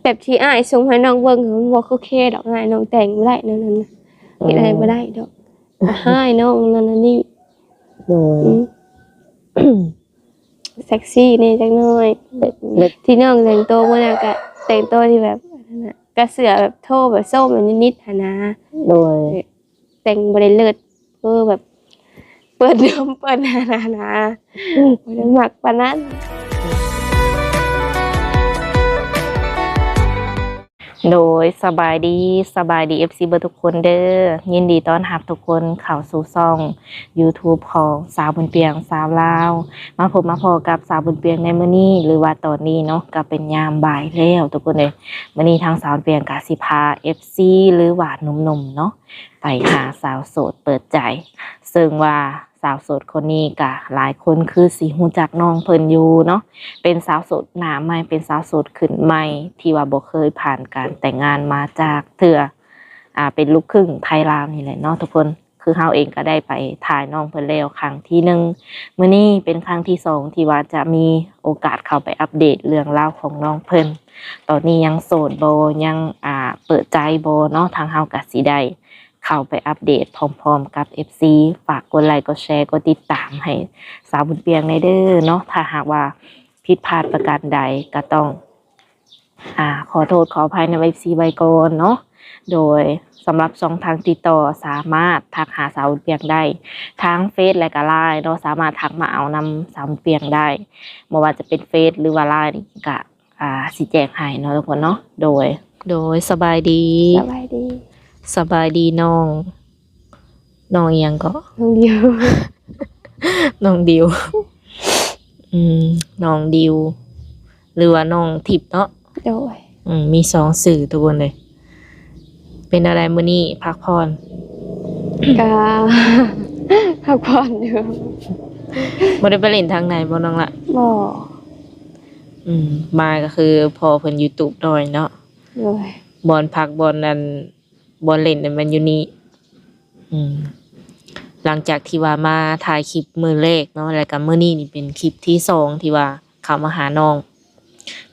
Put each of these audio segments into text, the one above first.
ແບບທີ່ອ້າຍສົ່ງໃຫ້ນ້ອງເບິ່ງ ມັນບໍ່ໂອເຄດອກ ອ້າຍ ນ້ອງແຕ່ງບໍ່ໄດ້ແນວນັ້ນນະ ເຮັດໃຫ້ບໍ່ໄດ້ດອກ ອາຍນ້ອງນັ້ນອັນນີ້ ໂດຍ ອືມ ເຊັກຊີແດ່ຈັກໜ້ອຍ ແບບ ແບບ ທີ່ນ້ອງແຕ່ງໂຕມື້ນັ້ນກະແຕ່ງໂຕທີ່ແບບອັນນັ້ນນະ ກະເສື້ອແບບໂທນແບບສົ້ມນິດໆຫັ້ນນະ ໂດຍ ແຕ່ງບໍ່ໄດ້ເລີດ ເອີ ແບບເປີດນຳ ເປີດໜ້າໜາ ບໍ່ໄດ້ມັກປານນັ້ນ. ໂດຍ ສະບາຍດີ ສະບາຍດີ ເອັຟຊີ ເບິດທຸກຄົນເດີ ຍິນດີຕ້ອນຮັບທຸກຄົນເຂົ້າສູ່ຊ່ອງຢູທູບຂອງສາວບຸນປຽງ ສາວລາວ ມາພົບມາພໍ້ກັບສາວບຸນປຽງໃນມື້ນີ້ ຫຼືວ່າຕອນນີ້ເນາະ ກະເປັນຍາມບ່າຍແລ້ວທຸກຄົນເອີຍ. ມື້ນີ້ທາງສາວບຸນປຽງກະຊິພາ ເອັຟຊີ ຫຼືວ່າໜຸ່ມໆເນາະ ໄປຫາສາວໂສດເປີດໃຈ ເຊິ່ງວ່າສາວໂສດຄົນນີ້ກະຫຼາຍຄົນຄືຊິຮູ້ຈັກນ້ອງເພິ່ນຢູ່ເນາະ ເປັນສາວໂສດໜ້າໃໝ່ ເປັນສາວໂສດຂຶ້ນໃໝ່ ທີ່ວ່າບໍ່ເຄີຍຜ່ານການແຕ່ງງານມາຈັກເທື່ອ ອາ ເປັນລູກຄຶ່ງໄທລາວນີ້ແຫຼະເນາະທຸກຄົນ. ຄືເຮົາເອງກະໄດ້ໄປຖ່າຍນ້ອງເພິ່ນແລ້ວຄັ້ງທີໜຶ່ງ ມື້ນີ້ເປັນຄັ້ງທີສອງ ທີ່ວ່າຈະມີໂອກາດເຂົ້າໄປອັບເດດເລື່ອງລາວຂອງນ້ອງເພິ່ນ ຕອນນີ້ຍັງໂສດບໍ່ ຍັງ ອາ ເປີດໃຈບໍ່ເນາະ ທາງເຮົາກະຊິໄດ້ ເຂົ້າໄປອັບເດດພ້ອມໆກັບ ເອັຟຊີ ຝາກກົດໄລ ກົດແຊ ກົດຕິດຕາມໃຫ້ສາວບຸນປຽງແດ່ເດີເນາະ. ຖ້າຫາກວ່າຜິດພາດປະການໃດກະຕ້ອງ ອາ ຂໍໂທດຂໍອະໄພນຳ ເອັຟຊີ ໄວ້ກ່ອນເນາະ. ໂດຍ ສຳລັບຊ່ອງທາງຕິດຕໍ່ ສາມາດທັກຫາສາວບຸນປຽງໄດ້ທາງເຟສ ແລະກະລາຍເນາະ ສາມາດທັກມາເອົານຳສາວບຸນປຽງໄດ້ ບໍ່ວ່າຈະເປັນເຟສ ຫຼືວ່າລາຍນີ້ກະ ອາ ຊິແຈ້ງໃຫ້ເນາະທຸກຄົນເນາະ. ໂດຍ ໂດຍ ສະບາຍດີ ສະບາຍດີ ສະບາຍດີນ້ອງ ນ້ອງອີ່ຫຍັງເກາະ? ນ້ອງດິວ ນ້ອງດິວ ອືມ ນ້ອງດິວ ຫຼືວ່ານ້ອງທິບເນາະ? ໂດຍ ອືມ ມີສອງຊື່ທຸກຄົນເລີຍ. ເປັນແນວໃດມື້ນີ້ ພັກຜ່ອນ? ກະ ພັກຜ່ອນຢູ່ ບໍ່ໄດ້ໄປຫຼິ້ນທາງໃດບໍ່ນ້ອງລະ? ບໍ່ ອືມ ມາກະຄືພໍ້ເພິ່ນຢູ່ຕູບນ້ອຍເນາະ. ໂດຍ ບ່ອນພັກ ບ່ອນນັ້ນ ບ່ອນຫຼິ້ນນັ້ນແມ່ນຢູ່ນີ້. ອືມ ຫຼັງຈາກທີ່ວ່າມາຖ່າຍຄລິບມື້ແລກເນາະ ແລ້ວກະມື້ນີ້ນີ້ເປັນຄລິບທີສອງທີ່ວ່າເຂົ້າມາຫານ້ອງ.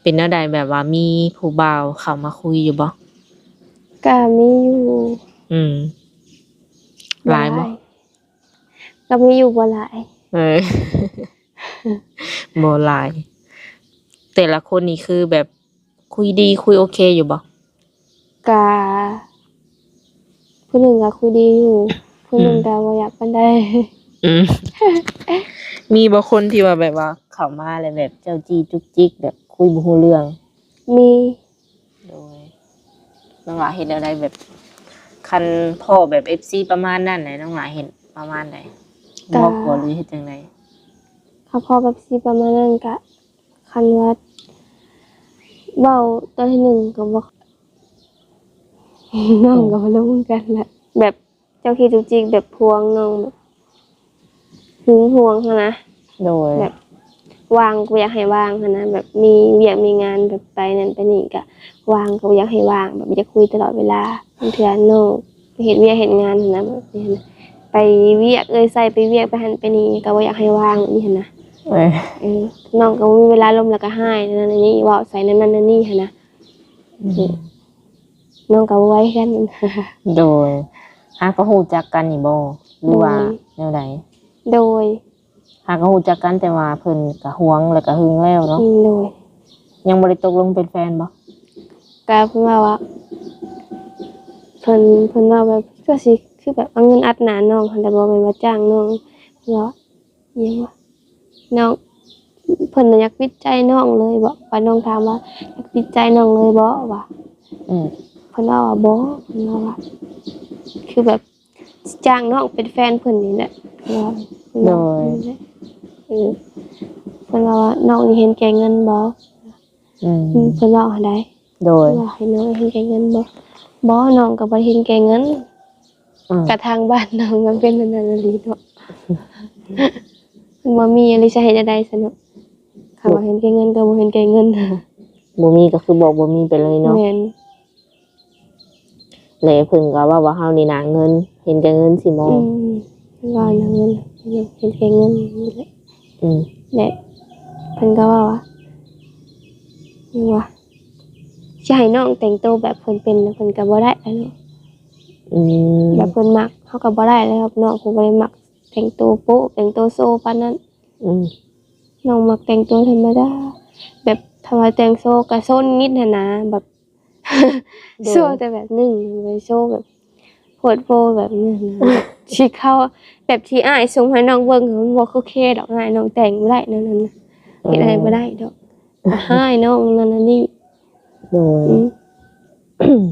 ເປັນແນວໃດ ແບບວ່າມີຜູ້ບ່າວເຂົ້າມາຄຸຍຢູ່ບໍ່? ກະມີຢູ່. ອືມ ຫຼາຍບໍ່? ຫຼາຍ ກະມີຢູ່ ບໍ່ຫຼາຍ. ເອີ ບໍ່ຫຼາຍ. ແຕ່ລະຄົນນີ້ຄືແບບ ຄຸຍດີ ຄຸຍໂອເຄຢູ່ບໍ່? ກະ ຜູ້ໜຶ່ງກະຄຸຍດີຢູ່ ຜູ້ໜຶ່ງ ອືມ ກະບໍ່ຢາກປານໃດ. ອືມ ມີບໍ່ຄົນທີ່ວ່າແບບວ່າເຂົ້າມາແລ້ວແບບເຈົ້າຈີ້ຈຸກຈິກ ແບບຄຸຍບໍ່ຮູ້ເລື່ອງ? ມີ. ໂດຍ ນ້ອງຫຼ້າເຮັດແນວໃດ ແບບ ຄັນພໍ້ແບບ ເອັຟຊີ ປະມານນັ້ນແຫຼະ ນ້ອງຫຼ້າເຮັດປະມານໃດ? ກະ ບອກບໍ່ ຫຼືເຮັດຈັ່ງໃດ? ຄັນພໍ້ແບບ ເອັຟຊີ ປະມານນັ້ນກະ ຄັນວ່າເວົ້າຕອນທີໜຶ່ງກະບໍ່ ນ້ອງກະບໍ່ຮູ້ຄືກັນແຫຼະ ແບບເຈົ້າຂີ້ຈຸກຈິກ ແບບຫວງນ້ອງ ແບບຫຶງຫວງຫັ້ນນະ. ໂດຍ ແບບວ່າງກະບໍ່ຢາກໃຫ້ວ່າງຫັ້ນນະ ແບບມີວຽກມີງານ ແບບໄປນັ້ນໄປນີ້ກະວ່າງ ກະບໍ່ຢາກໃຫ້ວ່າງ ແບບຢາກຄຸຍຕະຫຼອດເວລາ. ບາງເທື່ອນ້ອງໄປເຮັດວຽກເຮັດງານຫັ້ນນະ ແບບນີ້ຫັ້ນນະ ໄປວຽກເອີ່ຍໃສ່ ໄປວຽກໄປຫັ້ນໄປນີ້ ກະບໍ່ຢາກໃຫ້ວ່າງແບບນີ້ຫັ້ນນະ. ເອີ ເອີ ນ້ອງກະບໍ່ມີເວລາລົມ ແລ້ວກະຮ້າຍນັ້ນນີ້ ເວົ້າໃສ່ນັ້ນນັ້ນນີ້ຫັ້ນນະ. ອືມ ນ້ອງກະບໍ່ໄຫວຄືກັນ. ໂດຍ ຫາກະຮູ້ຈັກກັນນີ້ບໍ່ ຫຼືວ່າ ໂດຍ ແນວໃດ? ໂດຍ ຫາກະຮູ້ຈັກກັນ ແຕ່ວ່າເພິ່ນກະຫວງ ແລ້ວກະຫຶງແລ້ວເນາະ. ອືມ ໂດຍ ຍັງບໍ່ໄດ້ຕົກລົງເປັນແຟນບໍ່? ກະເພິ່ນວ່າ ວ່າ ເພິ່ນ ເພິ່ນເວົ້າແບບ ຄືຊິ ຄືແບບເອົາເງິນອັດໜ້ານ້ອງຫັ້ນແຫຼະ ບໍ່ແມ່ນວ່າຈ້າງນ້ອງ. ເພິ່ນວ່າ ອີ່ຫຍັງວະ ນ້ອງ ເພິ່ນນະຢາກປິດໃຈນ້ອງເລີຍບໍ ວ່າ ນ້ອງຖາມວ່າ ຢາກປິດໃຈນ້ອງເລີຍບໍ ວ່າ ອືມ ເພິ່ນເວົ້າວ່າ ບໍ່ ເພິ່ນເວົ້າວ່າ ຄືແບບ ຊິຈ້າງນ້ອງເປັນແຟນເພິ່ນນີ້ແຫຼະ. ໂດຍ ເອີ ເພິ່ນວ່າ ນ້ອງນີ້ເຫັນແກ່ເງິນບໍ? ອືມ ເພິ່ນເວົ້າຫັ້ນໃດ. ໂດຍ ວ່າໃຫ້ນ້ອງເຫັນແກ່ເງິນບໍ? ບໍ່ ນ້ອງກະບໍ່ເຫັນແກ່ເງິນ. ອືມ ກະທາງບ້ານນ້ອງມັນເປັນແນວນັ້ນອີ່ຫຼີເນາະ ມັນບໍ່ມີອີ່ຫຼີ ຊິເຮັດແນວໃດຊັ້ນເນາະ. ຄັນວ່າເຫັນແກ່ເງິນກະບໍ່ເຫັນແກ່ເງິນ ບໍ່ມີກະຄືບອກບໍ່ມີໄປເລີຍເນາະ. ແມ່ນ ແລະເພິ່ນກະເວົ້າວ່າເຮົານີ້ໜ້າເງິນ ເຫັນແກ່ເງິນຊີ້ບໍ? ອືມ ເພິ່ນວ່າໜ້າເງິນ ເຫັນແກ່ເງິນນີ້ແຫຼະ. ອືມ ແລະເພິ່ນກະເວົ້າວ່າ ຫຍັງວະ ຊິໃຫ້ນ້ອງແຕ່ງໂຕແບບເພິ່ນເປັນ ເພິ່ນກໍບໍ່ໄດ້ແລ້ວເນາະ. ອືມ ແບບເພິ່ນມັກ ເຮົາກໍບໍ່ໄດ້ແລ້ວ ນ້ອງຜູ້ບໍ່ໄດ້ມັກແຕ່ງໂຕໂປ້ ແຕ່ງໂຕໂຊປານນັ້ນ. ອືມ ນ້ອງມັກແຕ່ງໂຕທຳມະດາ ແບບຖ້າວ່າແຕ່ງໂຊກໍໂຊນິດໆຫັ້ນນະ ແບບ ໂຊແຕ່ແບບໜຶ່ງ ບໍ່ໄດ້ໂຊແບບໂພດໂພແບບນັ້ນນະ ຊິເຂົ້າແບບທີ່ອ້າຍສົ່ງໃຫ້ນ້ອງເບິ່ງ ມັນບໍ່ໂອເຄດອກ ອ້າຍນ້ອງແຕ່ງບໍ່ໄດ້ແນວນັ້ນນະ ເຮັດໃຫ້ບໍ່ໄດ້ດອກ ອືມ ອ້າຍນ້ອງນັ້ນອັນນີ້. ໂດຍ ອືມ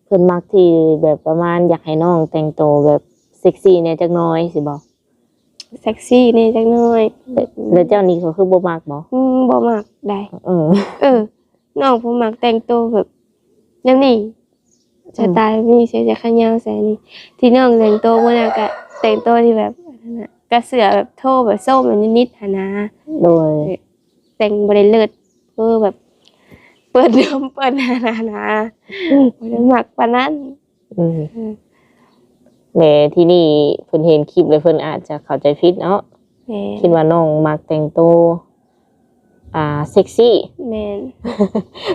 ເພິ່ນມັກທີ່ແບບປະມານຢາກໃຫ້ນ້ອງແຕ່ງໂຕແບບເຊັກຊີແດ່ຈັກໜ້ອຍຊີ້ບໍ? ເຊັກຊີແດ່ຈັກໜ້ອຍ. ແລ້ວ ແລ້ວເຈົ້ານີ້ກໍຄືບໍ່ມັກບໍ? ອືມ ບໍ່ມັກໃດ. ເອີ ເອີ ນ້ອງບໍ່ມັກແຕ່ງໂຕແບບແນວນີ້ ອືມ ສະໄຕລ໌ແບບນີ້ ໃສ່ເສື້ອແຂນຍາວ ໃສ່ອັນນີ້ ທີ່ນ້ອງແຕ່ງໂຕມື້ນັ້ນກະແຕ່ງໂຕທີ່ແບບອັນນັ້ນນະ ກະເສື້ອແບບໂທແບບໂຊມນິດໆຫັ້ນນະ. ໂດຍ ແຕ່ງບໍ່ໄດ້ເລີດ ຄືແບບເປີດນົມເປີດຫຍັງຫັ້ນນະ ອືມ ບໍ່ໄດ້ມັກປານນັ້ນ. ອືມ ອືມ ແລະ ທີ່ນີ້ເພິ່ນເຫັນຄລິບແລ້ວເພິ່ນອາດຈະເຂົ້າໃຈຜິດເນາະ. ແມ່ນ ຄິດວ່ານ້ອງມັກແຕ່ງໂຕ ອ່າ ເຊັກຊີ. ແມ່ນ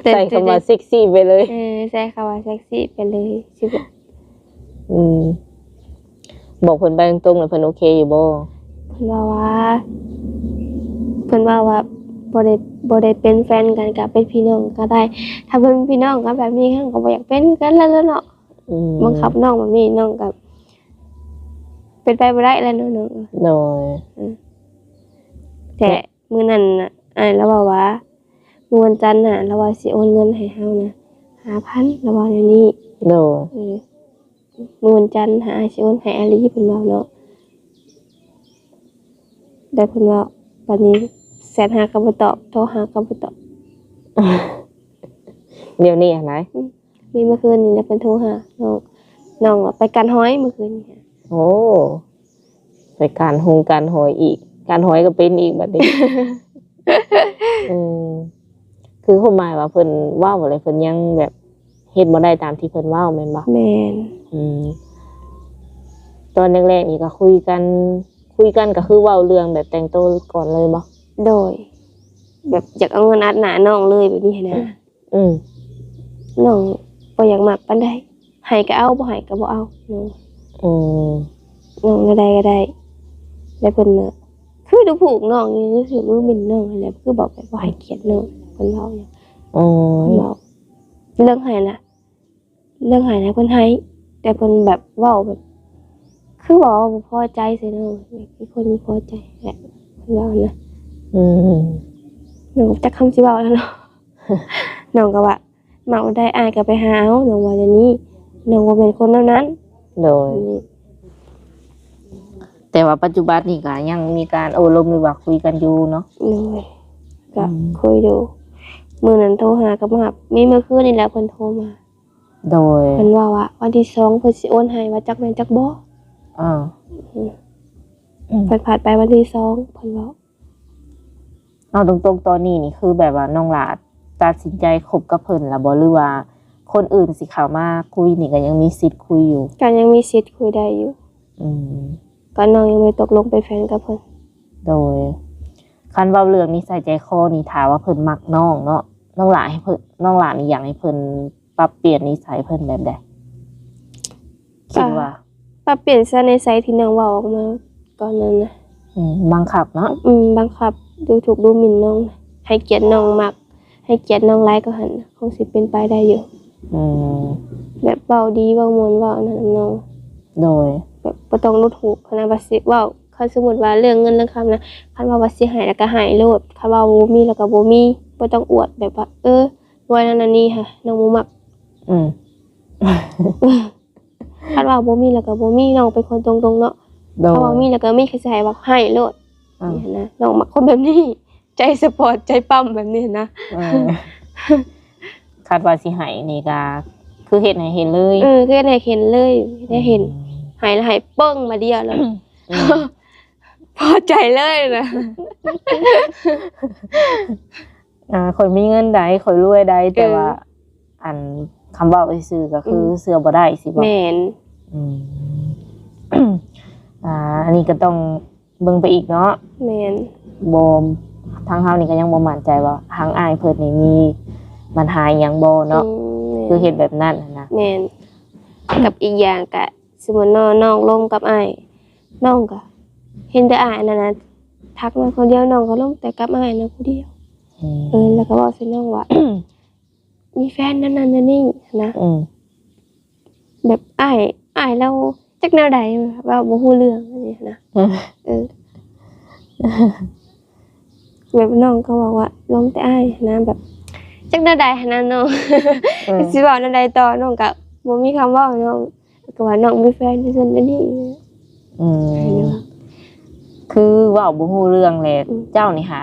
ແຕ່ ໃສ່ຄຳວ່າ ແຕ່ ເຊັກຊີໄປເລີຍ. ເອີ ໃສ່ຄຳວ່າເຊັກຊີໄປເລີຍ ຊິແບບ ອືມ ບອກເພິ່ນໄປຕົງໆ ແລ້ວເພິ່ນໂອເຄຢູ່ບໍ່? ເພິ່ນເວົ້າວ່າ ເພິ່ນເວົ້າວ່າບໍ່ໄດ້ ບໍ່ໄດ້ເປັນແຟນກັນ ກໍເປັນພີ່ນ້ອງກໍໄດ້ ຖ້າເປັນພີ່ນ້ອງກັນແບບນີ້ ເຮົາກໍບໍ່ຢາກເປັນກັນແລ້ວເນາະ. ອືມ ບັງຄັບນ້ອງແບບນີ້ ນ້ອງກໍເປັນໄປບໍ່ໄດ້ແລ້ວເນາະນ້ອງ. ໂດຍ ອືມ ແຕ່ ມື້ນັ້ນນະ ອ້າຍລາວເວົ້າວ່າ ມື້ວັນຈັນນະ ລາວວ່າຊິໂອນເງິນໃຫ້ເຮົານະ ຫ້າພັນ ລາວເວົ້າແນວນີ້. ໂດຍ ເອີ ມື້ວັນຈັນຫາ ອ້າຍຊິໂອນໃຫ້ອີ່ຫຼີ ເພິ່ນເວົ້າເນາະ ແຕ່ເພິ່ນເວົ້າ ບາດນີ້ແຊັດຫາກໍບໍ່ຕອບ ໂທຫາກໍບໍ່ຕອບ. ດຽວນີ້ຫັ້ນນະ? ອືມ ມີມື້ຄືນນີ້ແຫຼະ ເພິ່ນໂທຫານ້ອງ ນ້ອງວ່າໄປການຫອຍມື້ຄືນນີ້. ໂອ້ ໄປການຫົງການຫອຍອີກ ການຫອຍກໍເປັນອີກບັດນີ້. ເອີ ຄືຄວາມໝາຍວ່າເພິ່ນເວົ້າແລ້ວ ເພິ່ນຍັງແບບເຮັດບໍ່ໄດ້ຕາມທີ່ເພິ່ນເວົ້າແມ່ນບໍ່? ແມ່ນ ອືມ ຕອນແລກໆນີ້ກໍຄຸຍກັນ ຄຸຍກັນກໍຄືເວົ້າເລື່ອງແບບແຕ່ງໂຕກ່ອນເລີຍບໍ່? ໂດຍ ແບບຢາກເອົາເງິນອັດໜ້ານ້ອງເລີຍແບບນີ້ຫັ້ນນະ. ອືມ ນ້ອງບໍ່ຢາກມັກປານໃດ ໃຫ້ກໍເອົາ ບໍ່ໃຫ້ກໍບໍ່ເອົາ ນ້ອງ. ອືມ ນ້ອງແນວໃດກໍໄດ້ ແລ້ວເພິ່ນນະ ຄືດູຜູກນ້ອງນີ້ ຄືດູໝິ່ນນ້ອງຫັ້ນແຫຼະ ຄືບອກແບບບໍ່ໃຫ້ກຽດນ້ອງ ເພິ່ນເວົ້າຫຍັງ. ອືມ ເພິ່ນເວົ້າເລື່ອງໃຫ້ນະ ເລື່ອງໃຫ້ນະ ເພິ່ນໃຫ້ ແຕ່ເພິ່ນແບບເວົ້າແບບ ຄືເວົ້າບໍ່ພໍໃຈໃສ່ນ້ອງ ຄືຄົນບໍ່ພໍໃຈແຫຼະ ເພິ່ນເວົ້ານະ. ອືມ ນ້ອງຈັກຄຳຊິເວົ້າແລ້ວເນາະ ນ້ອງກໍວ່າ ເວົ້າໄດ້ ອ້າຍກໍໄປຫາເອົາ ນ້ອງວ່າແນວນີ້ ນ້ອງບໍ່ແມ່ນຄົນແນວນັ້ນ. ໂດຍ ອືມ ແຕ່ວ່າປັດຈຸບັນນີ້ກໍຍັງມີການໂອ້ລົມ ຫຼືວ່າຄຸຍກັນຢູ່ເນາະ? ໂດຍ ກໍ ອືມ ຄຸຍຢູ່ ມື້ນັ້ນໂທຫາກໍບໍ່ຮັບ ມີມື້ຄືນນີ້ແຫຼະເພິ່ນໂທມາ. ໂດຍ ເພິ່ນເວົ້າວ່າວັນທີສອງເພິ່ນຊິໂອນໃຫ້ ວ່າຈັກແມ່ນຈັກບໍ່. ເອີ ອືມ ອືມ ເພິ່ນພາດໄປວັນທີສອງ ເພິ່ນເວົ້າ. ເອົາຕົງໆ ຕອນນີ້ນີ້ຄືແບບວ່ານ້ອງຫຼ້າຕັດສິນໃຈຄົບກັບເພິ່ນລະບໍ່ ຫຼືວ່າຄົນອື່ນຊິເຂົ້າມາຄຸຍນີ້ກໍຍັງມີສິດຄຸຍຢູ່? ກໍຍັງມີສິດຄຸຍໄດ້ຢູ່. ອືມ ກໍນ້ອງຍັງບໍ່ໄດ້ຕົກລົງເປັນແຟນກັບເພິ່ນ. ໂດຍ ຄັນເວົ້າເລື່ອງນິໄສໃຈຄໍນີ້ ຖ້າວ່າເພິ່ນມັກນ້ອງເນາະ ນ້ອງຫຼ້າໃຫ້ເພິ່ນ ນ້ອງຫຼ້ານີ້ຢາກໃຫ້ເພິ່ນປັບປ່ຽນນິໄສເພິ່ນແບບໃດ? ຄິດວ່າ ປັບປ່ຽນຊະ ໃນໃສທີ່ນ້ອງເວົ້າອອກມາກ່ອນນັ້ນນະ. ອືມ ບັງຄັບເນາະ. ອືມ ບັງຄັບ ດູຖູກດູໝິ່ນນ້ອງ ໃຫ້ກຽດນ້ອງມັກ ໃຫ້ກຽດນ້ອງຫຼາຍກວ່າຫັ້ນ ຄົງຊິເປັນໄປໄດ້ຢູ່. ອືມ ແບບເວົ້າດີ ເວົ້າມ່ວນ ເວົ້າອັນນັ້ນນຳນ້ອງ. ໂດຍ ແບບບໍ່ຕ້ອງດູຖູກ ຄັນວ່າຊິເວົ້າ ຄັນສົມມຸດວ່າເລື່ອງເງິນເລື່ອງຄຳນະ ຄັນວ່າວ່າຊິໃຫ້ແລ້ວກໍໃຫ້ໂລດ ຄັນວ່າບໍ່ມີແລ້ວກໍບໍ່ມີ ບໍ່ຕ້ອງອວດ ແບບວ່າ ເອີ ລວຍນັ້ນອັນນີ້ຫະ ນ້ອງບໍ່ມັກ. ອືມ ຄັນວ່າບໍ່ມີແລ້ວກໍບໍ່ມີ ນ້ອງເປັນຄົນຕົງໆເນາະ. ໂດຍ ຄັນວ່າມີແລ້ວກໍມີ ຄັນຊິໃຫ້ແບບໃຫ້ໂລດ. ອືມ ນີ້ນະ ນ້ອງມັກຄົນແບບນີ້ ໃຈສະປອດ ໃຈປ້ຳແບບນີ້ນະ. ເອີ ຄັນວ່າຊິໃຫ້ນີ້ກໍຄືເຮັດໃຫ້ເຫັນເລີຍ. ເອີ ຄືເຮັດໃຫ້ເຫັນເລີຍ ໄດ້ເຫັນ. ອືມ ໃຫ້ແລ້ວໃຫ້ປຶ້ງບາດດຽວເລີຍ. ອືມ ພໍໃຈເລີຍນະ. ອ່າ ຂ້ອຍມີເງິນໃດ ຂ້ອຍລວຍໃດ ເອີ ແຕ່ວ່າ ອັນ ຄຳເວົ້າຊື່ໆ ກໍຄື ອືມ ເຊື່ອບໍ່ໄດ້ຊີ້ບໍ? ແມ່ນ. ອືມ ອ່າ ອັນນີ້ກໍຕ້ອງເບິ່ງໄປອີກເນາະ. ແມ່ນ. ບໍ່ ທາງເຮົານີ້ກໍຍັງບໍ່ໝັ້ນໃຈວ່າ ທາງອ້າຍເພິ່ນນີ້ມີ ບັນຫາອີ່ຫຍັງບໍ່ເນາະ ອືມ ແມ່ນ ຄືເຮັດແບບນັ້ນຫັ້ນນະ ແມ່ນ ກັບອີກຢ່າງກະ ສົມມຸດເນາະ ນ້ອງລົມກັບອ້າຍ ນ້ອງກະເຫັນແຕ່ອ້າຍນັ້ນນະ ທັກມາຄົນດຽວ ນ້ອງກໍລົມແຕ່ກັບອ້າຍນັ້ນຜູ້ດຽວ ອືມ ເອີ ແລ້ວກໍເວົ້າໃສ່ນ້ອງວ່າ ມີແຟນແນວນັ້ນແນວນີ້ນະ ອືມ ແບບອ້າຍ ອ້າຍລາວຈັກແນວໃດ ເວົ້າບໍ່ຮູ້ເລື່ອງຈັ່ງຊີ້ນະ ເອີ ເອີ ແບບນ້ອງກໍບອກວ່າລົມແຕ່ອ້າຍນະ ແບບຈັກແນວໃດຫັ້ນນະນ້ອງ ເອີ ຊິເວົ້າແນວໃດຕໍ່ ນ້ອງກໍບໍ່ມີຄຳເວົ້າ ນ້ອງ ກໍວ່ານ້ອງມີແຟນຈັ່ງຊັ້ນຈັ່ງນີ້ ອືມ ເອີ ຄືເວົ້າບໍ່ຮູ້ເລື່ອງແຫຼະ ອືມ ເຈົ້ານີ້ຫາ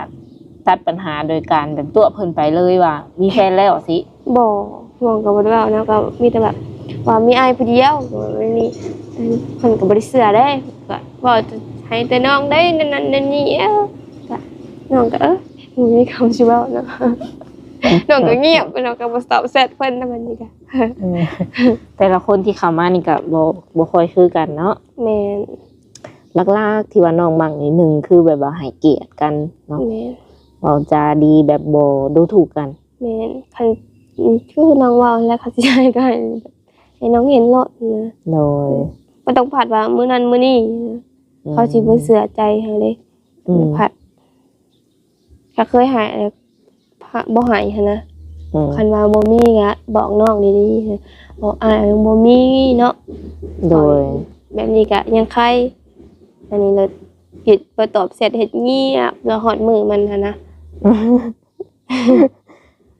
ຕັດບັນຫາໂດຍການແບບຕົວະເພິ່ນໄປເລີຍວ່າມີແຟນແລ້ວຊີ້ ບໍ່ ນ້ອງກໍບໍ່ໄດ້ເວົ້ານະ ກໍມີແຕ່ແບບວ່າມີອ້າຍຜູ້ດຽວ ແບບນີ້ ເພິ່ນກໍບໍ່ໄດ້ເຊື່ອເດ້ ກໍເວົ້າໃຫ້ແຕ່ນ້ອງໄດ້ນັ້ນນັ້ນນີ້ ເອີ ກໍ ນ້ອງກໍ ເອີ ບໍ່ມີຄຳຊິເວົ້າເນາະ ນ້ອງກໍງຽບ ນ້ອງກໍບໍ່ຕອບແຊັດເພິ່ນນຳ ອັນນີ້ກໍ ເອີ ແຕ່ລະຄົນທີ່ເຂົ້າມານີ້ກໍບໍ່ ບໍ່ຄ່ອຍຄືກັນເນາະ ແມ່ນ ຫຼັກໆທີ່ວ່ານ້ອງມັກນີ້ ໜຶ່ງຄືແບບວ່າໃຫ້ກຽດກັນເນາະ ແມ່ນ ເວົ້າຈາດີ ແບບບໍ່ດູຖູກກັນ ແມ່ນ ຄັນ ຄືນ້ອງເວົ້າຫັ້ນແຫຼະ ຄັນຊິໃຫ້ກໍໃຫ້ ໃຫ້ນ້ອງເຫັນໂລດນະ ໂດຍ ບໍ່ຕ້ອງພັດວ່າມື້ນັ້ນມື້ນີ້ ອືມ ເຂົາຊິບໍ່ເຊື່ອໃຈເຮົາເດ້ ອືມ ພັດ ຖ້າເຄີຍໃຫ້ແລ້ວ ພະ ບໍ່ໃຫ້ຫັ້ນນະ ອືມ ຄັນວ່າບໍ່ມີກະບອກນ້ອງດີໆ ບອກອ້າຍວ່າຍັງບໍ່ມີເນາະ ໂດຍ ແບບນີ້ກະຍັງໄຄ ອັນນີ້ລະເຮັດ ບໍ່ຕອບແຊັດ ເຮັດງຽບ ລະຮອດມື້ມັນຫັ້ນນະ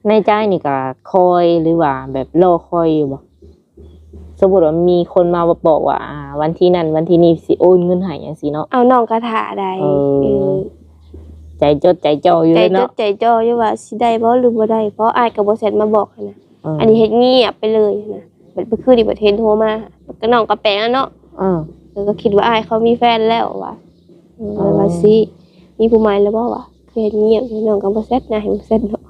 ໃນໃຈນີ້ກະຄອຍ ຫຼືວ່າແບບລໍຄອຍຢູ່ບໍ່? ສົມມຸດວ່າມີຄົນມາບອກວ່າ ອ່າ ວັນທີນັ້ນວັນທີນີ້ຊິໂອນເງິນໃຫ້ຈັ່ງຊີ້ເນາະ ເອົາ ນ້ອງກໍຖ້າໄດ້ ເອີ ເອີ ໃຈຈົດໃຈຈ່ອຢູ່ເລີຍເນາະ ໃຈຈົດໃຈຈ່ອຢູ່ວ່າຊິໄດ້ບໍ່ ຫຼືບໍ່ໄດ້ ເພາະອ້າຍກໍບໍ່ແຊັດມາບອກຫັ້ນນະ ເອີ ອັນນີ້ເຮັດງຽບໄປເລີຍຫັ້ນນະ ບັດເມື່ອຄືນນີ້ບັດເຫັນໂທມາ ກໍນ້ອງກໍແປກແລ້ວເນາະ ເອີ ເອີ ກໍຄິດວ່າອ້າຍເຂົາມີແຟນແລ້ວວ່າ ເອີ ເອີ ວ່າຊິມີຜູ້ໃໝ່ແລ້ວບໍ່ວະ ຄືເຮັດງຽບຢູ່ ນ້ອງກໍບໍ່ແຊັດນະ ໃຫ້ບໍ່ແຊັດເນາະ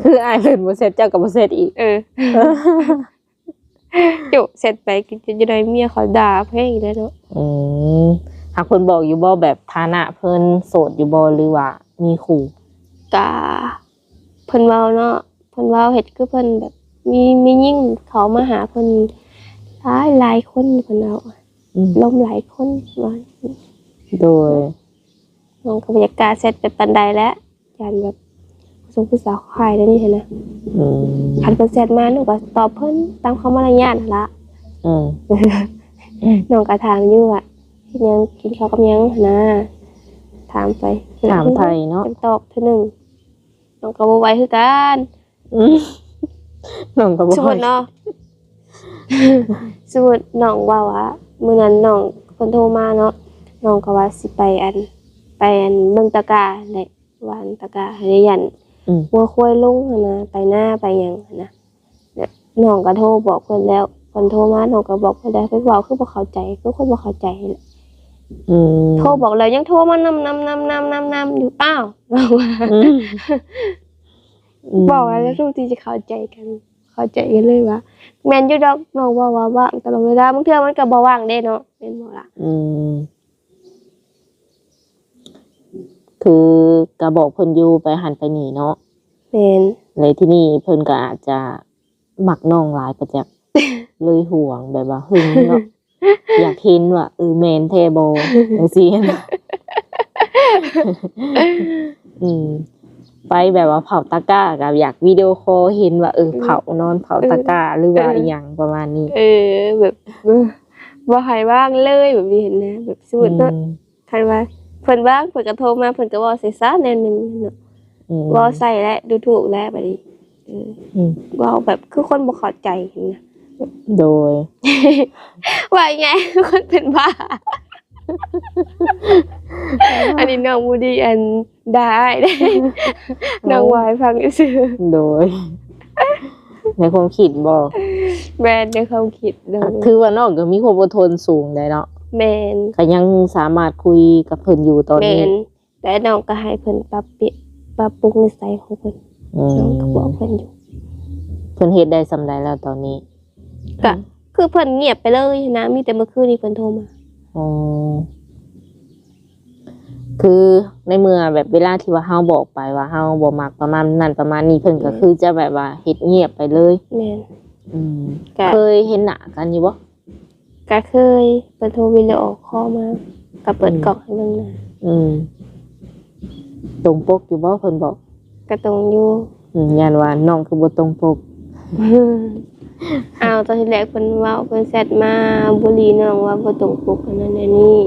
ຄືອ້າຍເພິ່ນບໍ່ແຊັດ ເຈົ້າກໍບໍ່ແຊັດອີກ ເອີ ຈຸແຊັດໄປກໍຈະໄດ້ເມຍເຂົາດ່າແພງອີກແລ້ວເນາະ ອືມ ຫາກເພິ່ນບອກຢູ່ບໍ່ ແບບຖານະເພິ່ນໂສດຢູ່ບໍ່ ຫຼືວ່າມີຄູ່? ກະ ເພິ່ນເວົ້າເນາະ ເພິ່ນເວົ້າເຮັດຄືເພິ່ນແບບມີແມ່ຍິງເຂົ້າມາຫາເພິ່ນຫຼາຍໆຄົນ ເພິ່ນເວົ້າ ອືມ ລົມຫຼາຍຄົນວ່າ ໂດຍ ນ້ອງກໍບໍ່ຢາກກ້າແຊັດໄປປານໃດແຫຼະ ຢ້ານແບບຜູ້ຊົງຜູ້ສາວຂາຍແນວນີ້ຫັ້ນນະ ອືມ ຄັນເພິ່ນແຊັດມາ ນ້ອງກໍຕອບເພິ່ນຕາມຄຳມາລະຍາດຫັ້ນລະ ອືມ ອືມ ນ້ອງກໍຖາມຢູ່ວ່າ ເຮັດຫຍັງ ກິນເຂົ້າກັບຫຍັງຫັ້ນນະ ຖາມໄປ ຖາມໄຖ່ເນາະ ຕອບເທື່ອໜຶ່ງ ນ້ອງກໍບໍ່ໄຫວຄືກັນ ອືມ ນ້ອງກໍບໍ່ ສົມມຸດເນາະ ສົມມຸດນ້ອງເວົ້າວ່າ ມື້ນັ້ນນ້ອງ ເພິ່ນໂທມາເນາະ ນ້ອງກໍວ່າຊິໄປອັນ ໄປອັນເບິ່ງຕະກາຫັ້ນແຫຼະ ວ່າອັນຕະກາຫັ້ນ ຢ້ານ ອືມ ງົວຄວາຍລົງຫັ້ນນະ ໄປນາໄປຫຍັງຫັ້ນນະ ນ້ອງກໍໂທບອກເພິ່ນແລ້ວ ເພິ່ນໂທມາ ນ້ອງກໍບອກເພິ່ນແລ້ວ ເພິ່ນເວົ້າຄືບໍ່ເຂົ້າໃຈ ຄືຄົນບໍ່ເຂົ້າໃຈແຫຼະ ອືມ ໂທບອກແລ້ວຍັງໂທມານຳໆຢູ່ ອ້າວ ອືມ ອືມ ບອກແລ້ວ ທຸກທີ່ຈະເຂົ້າໃຈກັນ ເຂົ້າໃຈກັນເລີຍວ່າ ແມ່ນຢູ່ດອກ ນ້ອງເວົ້າວ່າວ່າງຕະຫຼອດເວລາ ບາງເທື່ອມັນກໍບໍ່ວ່າງເດ້ເນາະ ແມ່ນບໍ່ລະ? ອືມ ຄືກໍບອກເພິ່ນຢູ່ໄປຫັ້ນໄປນີ້ເນາະ ແມ່ນ ແລ້ວທີນີ້ເພິ່ນກໍອາດຈະມັກນ້ອງຫຼາຍປະຈັກ ເລີຍຫວງ ແບບວ່າຫຶງເນາະ ຢາກເຫັນວ່າ ເອີ ແມ່ນແທ້ບໍ່ ຈັ່ງຊີ້ນະ ອືມ ໄປແບບວ່າເຜົາຕະກ້າ ກໍຢາກວິດີໂອຄໍເຫັນວ່າ ເອີ ອືມ ເຜົານອນເຜົາຕະກ້າ ເອີ ຫຼືວ່າ ເອີ ອີ່ຫຍັງປະມານນີ້ ເອີ ແບບ ເອີ ບໍ່ໃຫ້ວ່າງເລີຍ ແບບນີ້ຫັ້ນນະ ແບບສົມມຸດເນາະ ອືມ ຄັນວ່າເພິ່ນວ່າງ ເພິ່ນກໍໂທມາ ເພິ່ນກໍເວົ້າໃສ່ຊະແນວໜຶ່ງເນາະ ອືມ ເວົ້າໃສ່ແຫຼະ ດູຖູກແຫຼະ ບາດນີ້ ເອີ ອືມ ເວົ້າແບບຄືຄົນບໍ່ເຂົ້າໃຈຫັ້ນນະ ໂດຍ ວ່າຫຍັງ ຄືຄົນເປັນບ້າ ອັນນີ້ນ້ອງບໍ່ໄດ້ອັນດ່າອ້າຍເດ້ ນ້ອງເວົ້າໃຫ້ຟັງຊື່ໆ ໂດຍ ໃນຄວາມຄິດບໍ່? ແມ່ນ ໃນຄວາມຄິດ ໂດຍ ຖືວ່ານ້ອງກໍມີຄວາມອົດທົນສູງໄດ໋ເນາະ ແມ່ນ ກໍຍັງສາມາດຄຸຍກັບເພິ່ນຢູ່ຕອນນີ້ ແມ່ນ ແຕ່ນ້ອງກໍໃຫ້ເພິ່ນປັບປິ ປັບປຸງນິໄສຂອງເພິ່ນ ອືມ ນ້ອງກໍບອກເພິ່ນຢູ່ ເພິ່ນເຮັດໄດ້ສ່ຳໃດແລ້ວຕອນນີ້? ກະ ອືມ ຄືເພິ່ນງຽບໄປເລີຍຫັ້ນນະ ມີແຕ່ມື້ຄືນນີ້ເພິ່ນໂທມາ ອໍ ຄືໃນເມື່ອແບບເວລາທີ່ວ່າເຮົາບອກໄປວ່າເຮົາບໍ່ມັກປະມານນັ້ນປະມານນີ້ ເພິ່ນກໍ ແມ່ນ ຄືຈະແບບວ່າເຮັດງຽບໄປເລີຍ. ແມ່ນ. ອືມ. ກະ ເຄີຍເຫັນໜ້າກັນຢູ່ບໍ່? ກະເຄີຍ ເພິ່ນໂທວິດີໂອຄໍມາ ກະເປີດ ອືມ ກ້ອງໃຫ້ເບິ່ງໜ້າ. ອືມ. ຕົງປົກຢູ່ບໍ່ ເພິ່ນບອກ? ກະຕົງຢູ່. ອືມ ຢ້ານວ່ານ້ອງຄືບໍ່ຕົງປົກ. ອ້າວ ຕອນທີແລກເພິ່ນເວົ້າ ເພິ່ນແຊັດມາບູລີນ້ອງວ່າບໍ່ຕົງປົກ ອັນນັ້ນອັນນີ້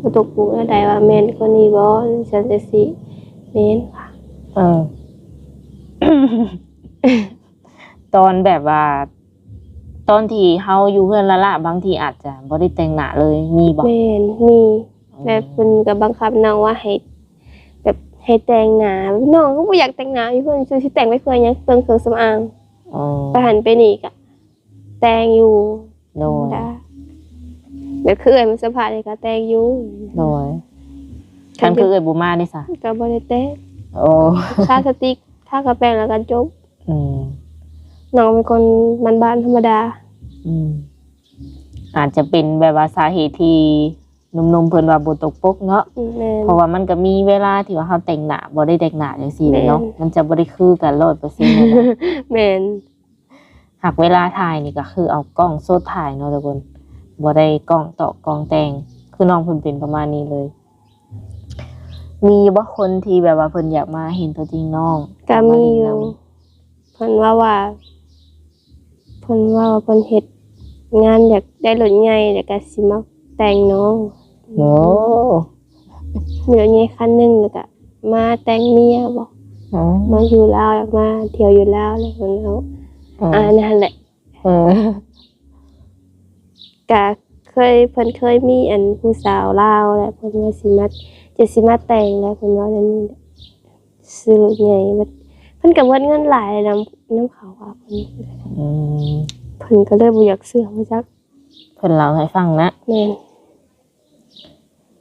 ບໍ່ຕົງປົກແນວໃດ ວ່າແມ່ນຄົນນີ້ບໍ່ ຈັ່ງຊັ້ນຈັ່ງຊີ້. ແມ່ນວ່າ. ເອີ ຕອນແບບວ່າ ຕອນທີ່ເຮົາຢູ່ເຮືອນລ້າໆ ບາງທີອາດຈະບໍ່ໄດ້ແຕ່ງໜ້າເລີຍ ມີບໍ່? ແມ່ນ ມີ. ອືມ. ແບບເພິ່ນກໍບັງຄັບນ້ອງວ່າໃຫ້ ແບບໃຫ້ແຕ່ງໜ້າ ນ້ອງກໍບໍ່ຢາກແຕ່ງໜ້າ ຢູ່ເຮືອນຊື່ ຊິແຕ່ງໄປເພື່ອຫຍັງ ເປືອງເຄື່ອງສຳອາງ. ອໍ ໄປຫັ້ນໄປນີ້ກໍແຕ່ງຢູ່. ໂດຍ. ແບບຄືເອື້ອຍມາສຳພາດນີ້ກໍແຕ່ງຢູ່. ໂດຍ. ຄັນຄືເອື້ອຍບໍ່ມາເດຊະ? ກໍບໍ່ໄດ້ແຕ່ງ. ໂອ້ ທາສະຕິກ ທາກາແປງແລ້ວກໍຈົບ. ອືມ. ນ້ອງເປັນຄົນບ້ານໆ ທຳມະດາ. ອືມ. ອາດຈະເປັນແບບວ່າສາເຫດທີ່ ໜຸ່ມໆ ເພິ່ນວ່າບໍ່ຕົກປົກເນາະ. ອືມ ແມ່ນ. ເພາະວ່າມັນກໍມີເວລາທີ່ວ່າເຮົາແຕ່ງໜ້າ ບໍ່ໄດ້ແຕ່ງໜ້າຈັ່ງຊີ້ແຫຼະເນາະ. ແມ່ນ. ມັນຈະບໍ່ໄດ້ຄືກັນຮ້ອຍເປີເຊັນເນາະ. ແມ່ນ. ຫາກເວລາຖ່າຍນີ້ກໍຄືເອົາກ້ອງສົດຖ່າຍເນາະທຸກຄົນ ບໍ່ໄດ້ກ້ອງຕອກກ້ອງແຕ່ງ ຄືນ້ອງເພິ່ນເປັນປະມານນີ້ເລີຍ. ມີຢູ່ບໍ່ຄົນທີ່ແບບວ່າເພິ່ນຢາກມາເຫັນຕົວຈິງນ້ອງ? ກໍມີຢູ່. ເພິ່ນເວົ້າວ່າ ເພິ່ນເວົ້າວ່າເພິ່ນເຮັດງານຢາກໄດ້ລົດໃຫຍ່ ແລ້ວກະຊິມາແຕ່ງນ້ອງ. ໂອ້ ມີລົດໃຫຍ່ຄັນໜຶ່ງ ແລ້ວກະມາແຕ່ງເມຍບໍ ອໍ ມາຢູ່ລາວ ຢາກມາທ່ຽວຢູ່ລາວ ແລ້ວເພິ່ນເວົ້າ ອໍ ອັນນັ້ນແຫຼະ. ເອີ ກະເຄີຍ ເພິ່ນເຄີຍມີອັນຜູ້ສາວລາວ ແລ້ວເພິ່ນວ່າຊິມາ ຈະຊິມາແຕ່ງ ແລ້ວເພິ່ນເວົ້າແນວນີ້. ຊື້ລົດໃຫຍ່ ເພິ່ນກໍເບິດເງິນຫຼາຍນຳ ນຳເຂົາວ່າເພິ່ນ ອືມ ເພິ່ນກໍເລີຍບໍ່ຢາກເຊື່ອວ່າຈັກ ເພິ່ນເລົ່າໃຫ້ຟັງນະ. ແມ່ນ.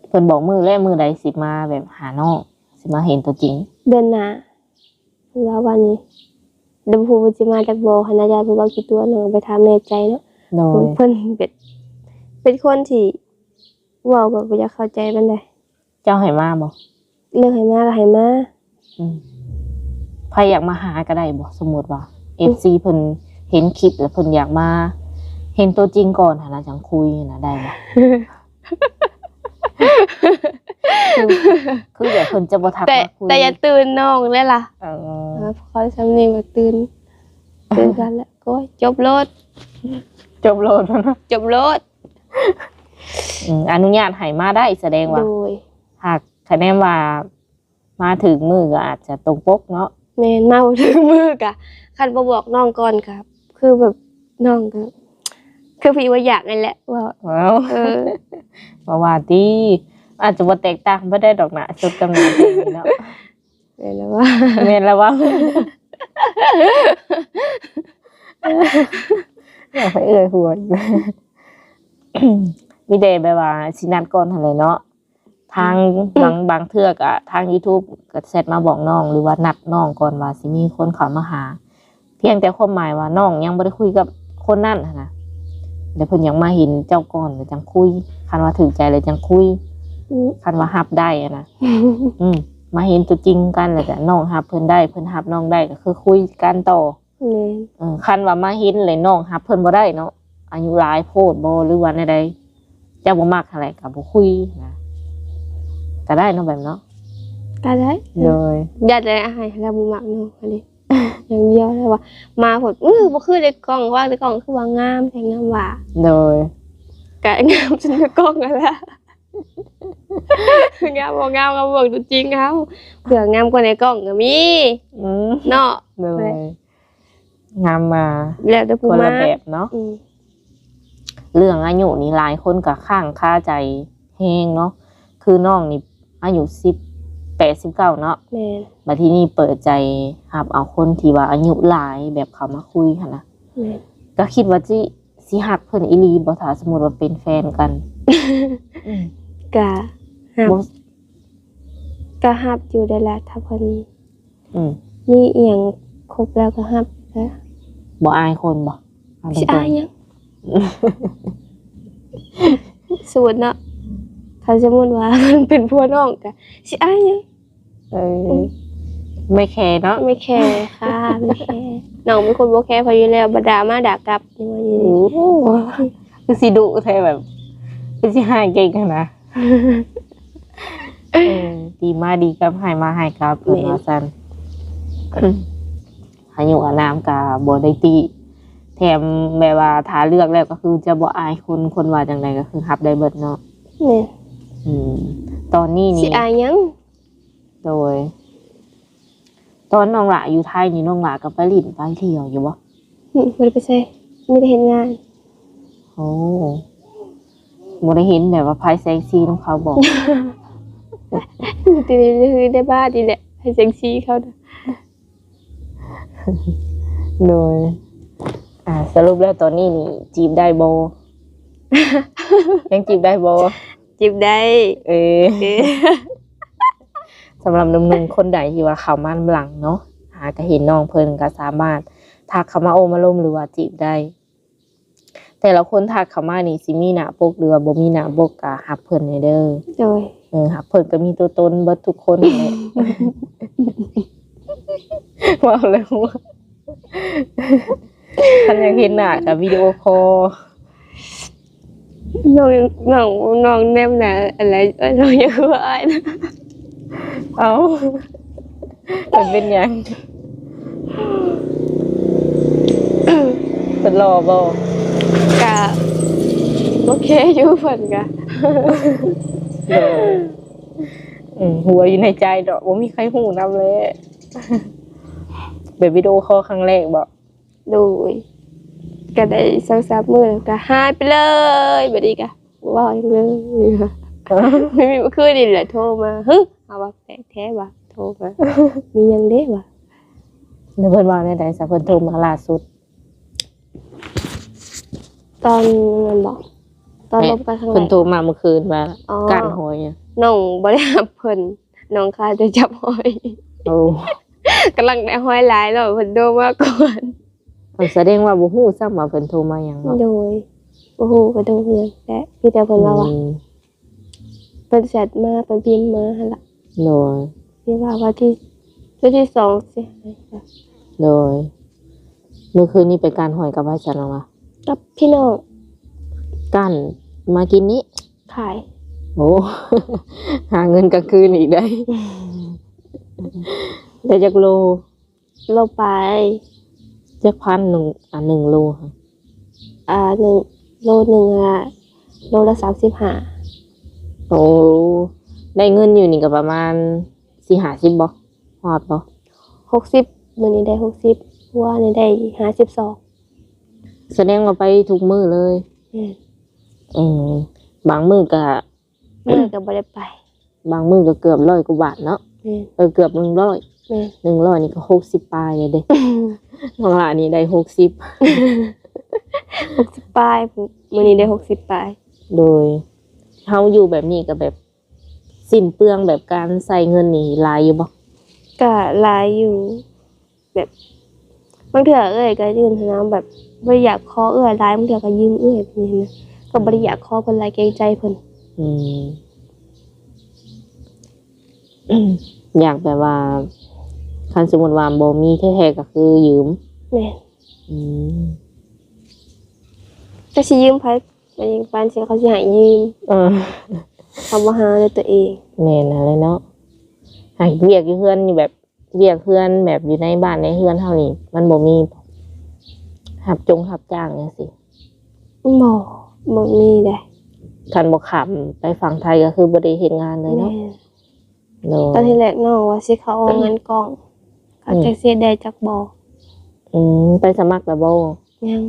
ເພິ່ນບອກມື້ແລະ ມື້ໃດຊິມາແບບຫານ້ອງ ຊິມາເຫັນຕົວຈິງ? ເດືອນໜ້າ ເພິ່ນວ່າວ່ານີ້ ແຕ່ບໍ່ຮູ້ວ່າຊິມາຈັກບໍ່ຫັ້ນນະ ຢ້ານເພິ່ນເວົ້າຂີ້ຕົວະ ນ້ອງໄປຖາມແນ່ໃຈເນາະ. ໂດຍ. ເພິ່ນເປັນ ເປັນຄົນທີ່ເວົ້າແບບບໍ່ຢາກເຂົ້າໃຈປານໃດ. ເຈົ້າໃຫ້ມາບໍ່? ເລື່ອງໃຫ້ມາກໍໃຫ້ມາ. ອືມ. ໃຜຢາກມາຫາກໍໄດ້ບໍ່? ສົມມຸດວ່າ ອືມ ເອັຟຊີເພິ່ນເຫັນຄລິບແລ້ວເພິ່ນຢາກມາເຫັນຕົວຈິງກ່ອນຫັ້ນນະ ຈັ່ງຄຸຍຫັ້ນນະ ໄດ້ບໍ່? ຄື ຄືແບບເພິ່ນຈະບໍ່ທັກ ແຕ່ ມາຄຸຍ ແຕ່ຢ່າຕື່ນນ້ອງເດ້ລະ. ເອີ ເອີ ພໍສ່ຳນີ້ບໍ່ຕື່ນ ຕື່ນກັນແລ້ວ ໂອ້ຍ ຈົບໂລດ ຈົບໂລດ ຈົບໂລດ. ອືມ ອະນຸຍາດໃຫ້ມາໄດ້ ສະແດງວ່າ ໂດຍ ຫາກຄະແນນວ່າມາຖືກມື້ກໍອາດຈະຕົງປົກເນາະ. ແມ່ນ ມາບໍ່ຖືກມື້ກະ ຄັນບໍ່ບອກນ້ອງກ່ອນກະ ຄືແບບນ້ອງກະ ຄືພີ່ບໍ່ຢາກນັ້ນແຫຼະ ເວົ້າ ເອີ ມາວ່າຕິ ອາດຈະບໍ່ແຕກຕ່າງປານໃດດອກ ໜ້າສົດກັບໜ້າຈິງເນາະ. ແມ່ນແລ້ວວ່າ ແມ່ນແລ້ວວ່າ ຢາກໃຫ້ເອື້ອຍຫົວອີກ ມີແຕ່ແບບວ່າຊິນັດກ່ອນຫັ້ນແຫຼະເນາະ. ທາງ ອືມ ບາງ ບາງເທື່ອກະທາງຢູທູບກະແຊັດມາບອກນ້ອງ ຫຼືວ່ານັດນ້ອງກ່ອນວ່າຊິມີຄົນເຂົ້າມາຫາ ພຽງແຕ່ຄວາມໝາຍວ່ານ້ອງຍັງບໍ່ໄດ້ຄຸຍກັບຄົນນັ້ນຫັ້ນນະ ແລ້ວເພິ່ນຢາກມາເຫັນເຈົ້າກ່ອນແລ້ວຈັ່ງຄຸຍ ຄັນວ່າຖືກໃຈແລ້ວຈັ່ງຄຸຍ. ອືມ ຄັນວ່າຮັບໄດ້ຫັ້ນນະ ອືມ ມາເຫັນຕົວຈິງກັນ ແລ້ວກະນ້ອງຮັບເພິ່ນໄດ້ ເພິ່ນຮັບນ້ອງໄດ້ ກໍຄືຄຸຍກັນຕໍ່. ແມ່ນ. ເອີ ຄັນວ່າມາເຫັນແລ້ວນ້ອງຮັບເພິ່ນບໍ່ໄດ້ເນາະ ອາຍຸຫຼາຍໂພດບໍ່ ຫຼືວ່າແນວໃດ ເຈົ້າບໍ່ມັກຫັ້ນແຫຼະ ກໍບໍ່ຄຸຍນະ ກໍໄດ້ເນາະ ແບບເນາະ ກໍໄດ້. ໂດຍ. ຢ້ານແຕ່ອ້າຍລາວບໍ່ມັກນ້ອງຫັ້ນເດ ຢ່າງດຽວແລ້ວວ່າ ມາໂພດ ອື ບໍ່ຄືໃນກ້ອງ ວ່າໃນກ້ອງຄືວ່າງາມແທ້ງາມຫວາ. ໂດຍ. ກະງາມສ່ຳໃນກ້ອງຫັ້ນລະ ງາມບໍ່ງາມກໍເບິ່ງຕົວຈິງເຮົາ ເຜື່ອງາມກວ່າໃນກ້ອງກໍມີ. ອືມ ເນາະ. ໂດຍ. ງາມມາ ແລ້ວແຕ່ຜູ້ມັກ ຄົນລະແບບເນາະ. ອືມ ເລື່ອງອາຍຸນີ້ຫຼາຍຄົນກໍຄ້າງຄາໃຈແຮງເນາະ ຄືນ້ອງນີ້ອາຍຸສິບແປດ ສິບເກົ້າເນາະ. ແມ່ນ. ບັດທີນີ້ເປີດໃຈຮັບເອົາຄົນທີ່ວ່າອາຍຸຫຼາຍ ແບບເຂົ້າມາຄຸຍຫັ້ນນະ. ແມ່ນ. ກໍຄິດວ່າຊິ ຊິຮັກເພິ່ນອີ່ຫຼີບໍ່ ຖ້າສົມມຸດວ່າເປັນແຟນກັນ? ອືມ ກະຮັກ ບໍ່ ກະຮັກຢູ່ໄດ້ລະ ຖ້າເພິ່ນ ອືມ ມີອີ່ຫຍັງຄົບແລ້ວກໍຮັບແລ້ວ. ບໍ່ອາຍຄົນບໍ່? ເອົາຕົງໆ ຊິອາຍຫຍັງ? ສົມມຸດເນາະ ຄັນສົມມຸດວ່າມັນເປັນຜົວນ້ອງກະຊິອາຍຫຍັງ? ເອີ ອືມ ໄມ່ແຄເນາະ ໄມ່ແຄຄ່ະ ໄມ່ແຄ. ນ້ອງເປັນຄົນບໍ່ແຄໃຜຢູ່ແລ້ວ ບໍ່ດ່າມາດ່າກັບ ຈັ່ງວ່າຢູ່ນີ້. ໂອ້ ຄືຊິດຸແທ້ ແບບ ຄືຊິຮ້າຍເກັ່ງຫັ້ນນະ. ເອີ ດີມາດີກັບ ຮ້າຍມາຮ້າຍກັບ ເພິ່ນວ່າຊັ້ນ. ອາຍຸອານາມກະບໍ່ໄດ້ຕິ ແຖມແບບວ່າຖ້າເລືອກແລ້ວກໍຄືຈະບໍ່ອາຍຄົນ ຄົນວ່າຈັ່ງໃດກໍຄືຮັບໄດ້ເບິດເນາະ. ແມ່ນ. ອືມ ຕອນນີ້ນີ້ຊິອາຍຫຍັງ? ໂດຍ ຕອນນ້ອງຫຼ້າຢູ່ໄທນີ້ ນ້ອງຫຼ້າກໍໄປຫຼິ້ນໄປທ່ຽວຢູ່ບໍ່? ອືມ ບໍ່ໄດ້ໄປໃສ ມີແຕ່ເຮັດງານ. ໂອ້ ບໍ່ໄດ້ເຫັນແບບວ່າໃຜແສງສີນຳເຂົາບໍ່? ມີແຕ່ໃນ ໃນບ້ານນີ້ແຫຼະ ໃຜແສງສີເຂົານະ. ໂດຍ ອ່າ ສະຫຼຸບແລ້ວຕອນນີ້ນີ້ຈີບໄດ້ບໍ່? ຍັງຈີບໄດ້ບໍ່? ຈີບໄດ້. ເອີ ເອີ ສຳລັບໜຸ່ມໆຄົນໃດທີ່ວ່າເຂົ້າມານຳຫຼັງເນາະ ຫາກະເຫັນນ້ອງເພິ່ນກະສາມາດທັກເຂົ້າມາໂອ້ມາລົມ ຫຼືວ່າຈີບໄດ້. ແຕ່ລະຄົນທັກເຂົ້າມານີ້ ຊິມີໜ້າປົກ ຫຼືວ່າບໍ່ມີໜ້າປົກ ກະຮັກເພິ່ນແດ່ເດີ. ໂດຍ ເອີ ຮັກເພິ່ນກະມີຕົວຕົນເບິດທຸກຄົນຫັ້ນແຫຼະ. ເວົ້າແລ້ວ ຄັນຢາກເຫັນໜ້າກະວິດີໂອຄໍ. ນ້ອງ ນ້ອງ ນ້ອງແນມໜ້າອັນໃດ ເອີ້ຍ ນ້ອງຢາກຮູ້ອາຍນະ. ເອົ້າ ເພິ່ນເປັນຫຍັງ? ເພິ່ນຫຼໍ່ບໍ່? ກະໂອເຄຢູ່ ເພິ່ນກະ ໂດຍ ອືມ ຫົວຢູ່ໃນໃຈເນາະ ບໍ່ມີໃຜຮູ້ນຳແຫຼະ. ແບບວິດີໂອຄໍຄັ້ງແລກບໍ່? ໂດຍ ກະໄດ້ສອງສາມມື້ກະຫາຍໄປເລີຍ ບາດນີ້ກະບໍ່ເວົ້າຫຍັງເລີຍ. ມີມື້ຄືນນີ້ແຫຼະໂທມາ ຫຶ ເຮົາວ່າແປກແທ້ວ່າ ໂທມາ ມີຫຍັງເດວ່າ. ແລ້ວເພິ່ນວ່າແນວໃດຊະ ເພິ່ນໂທມາລ່າສຸດ? ຕອນນັ້ນບໍ? ຕອນລົມກັນຄັ້ງແລກ ເພິ່ນໂທມາມື້ຄືນວ່າ ອໍ ກ້ານຫອຍ ນ້ອງບໍ່ໄດ້ຮັບເພິ່ນ ນ້ອງຄາແຕ່ຈັບຫອຍ. ໂອ້ ກຳລັງໄດ້ຫອຍຫຼາຍເນາະ ເພິ່ນໂທມາກ່ອນ. ເອີ ສະແດງວ່າບໍ່ຮູ້ຊ້ຳວ່າເພິ່ນໂທມາຫຍັງເນາະ. ໂດຍ ບໍ່ຮູ້ວ່າໂທມາຫຍັງ ແຕ່ມີແຕ່ເພິ່ນວ່າ ອືມ ເພິ່ນແຊັດມາ ເພິ່ນພິມມາຫັ້ນລະ. ໂດຍ ທີ່ວ່າວັນທີ ວັນທີສອງຊິ. ໂດຍ ມື້ຄືນນີ້ໄປກ້ານຫອຍກັບໃຜຊັ້ນນະ? ກັບພີ່ນ້ອງ. ກ້ານມາກິນນີ້? ຂາຍ. ໂອ້ ຫາເງິນກາງຄືນອີກໄດ໋. ໄດ້ຈັກໂລ? ໂລປາຍ. ຈັກພັນໜຶ່ງ ອັນໜຶ່ງໂລ? ອ່າ ໜຶ່ງ ໂລໜຶ່ງ ອ່າ ໂລລະສາມສິບຫ້າ. ໂອ້ ໄດ້ເງິນຢູ່ນີ້ກໍປະມານສີ່ຫ້າສິບບໍ່? ຮອດບໍ່? ຫົກສິບ ມື້ນີ້ໄດ້ຫົກສິບ ວານນີ້ໄດ້ຫ້າສິບສອງ. ສະແດງວ່າໄປທຸກມື້ເລີຍ? ແມ່ນ. ອືມ ບາງມື້ກະ ບາງມື້ກໍບໍ່ໄດ້ໄປ. ບາງມື້ກໍເກືອບຮ້ອຍກວ່າບາດເນາະ. ແມ່ນ. ເອີ ເກືອບໜຶ່ງຮ້ອຍ. ແມ່ນ. ໜຶ່ງຮ້ອຍນີ້ກໍຫົກສິບປາຍແລ້ວເດ້. ນ້ອງຫຼ້ານີ້ໄດ້ຫົກສິບ ຫົກສິບປາຍ ມື້ນີ້ໄດ້ຫົກສິບປາຍ. ໂດຍ ເຮົາຢູ່ແບບນີ້ກໍແບບ ສິ້ນເປືອງແບບການໃຊ້ເງິນນີ້ຫຼາຍຢູ່ບໍ່? ກະຫຼາຍຢູ່ ແບບບາງເທື່ອເອື້ອຍກະຢືມຫັ້ນນະ ແບບບໍ່ໄດ້ຢາກຂໍເອື້ອຍຫຼາຍ ບາງເທື່ອກະຢືມເອື້ອຍແບບນີ້ນະ ກະບໍ່ໄດ້ຢາກຂໍເພິ່ນຫຼາຍ ເກງໃຈເພິ່ນ. ອືມ ຢາກແບບວ່າ ຄັນສົມມຸດວ່າບໍ່ມີແທ້ໆ ກະຄືຢືມ. ແມ່ນ. ອືມ ຈັກຊິຢືມໃຜ ປານຊີ້ເຂົາຊິໃຫ້ຢືມ. ເອີ ເຂົາບໍ່ຫາດ້ວຍຕົວເອງ. ແມ່ນຫັ້ນແຫຼະເນາະ. ຫາວຽກຢູ່ເຮືອນນີ້ແບບ ວຽກເຮືອນແບບຢູ່ໃນບ້ານໃນເຮືອນເຮົານີ້ ມັນບໍ່ມີຮັບຈົງຮັບຈ້າງຈັ່ງຊີ້? ບໍ່ ບໍ່ມີເດ້. ຄັນບໍ່ຂ້າມໄປຝັ່ງໄທກໍຄືບໍ່ໄດ້ເຮັດງານເລີຍເນາະ. ແມ່ນ. ໂດຍ ຕອນທີແລກນ້ອງວ່າຊິເຂົ້າຫ້ອງງານກ້ອງ ກໍ ອືມ ຈັກຊິເຮັດໄດ້ຈັກບໍ່. ອືມ ໄປສະໝັກແລ້ວບໍ່? ຍັງ.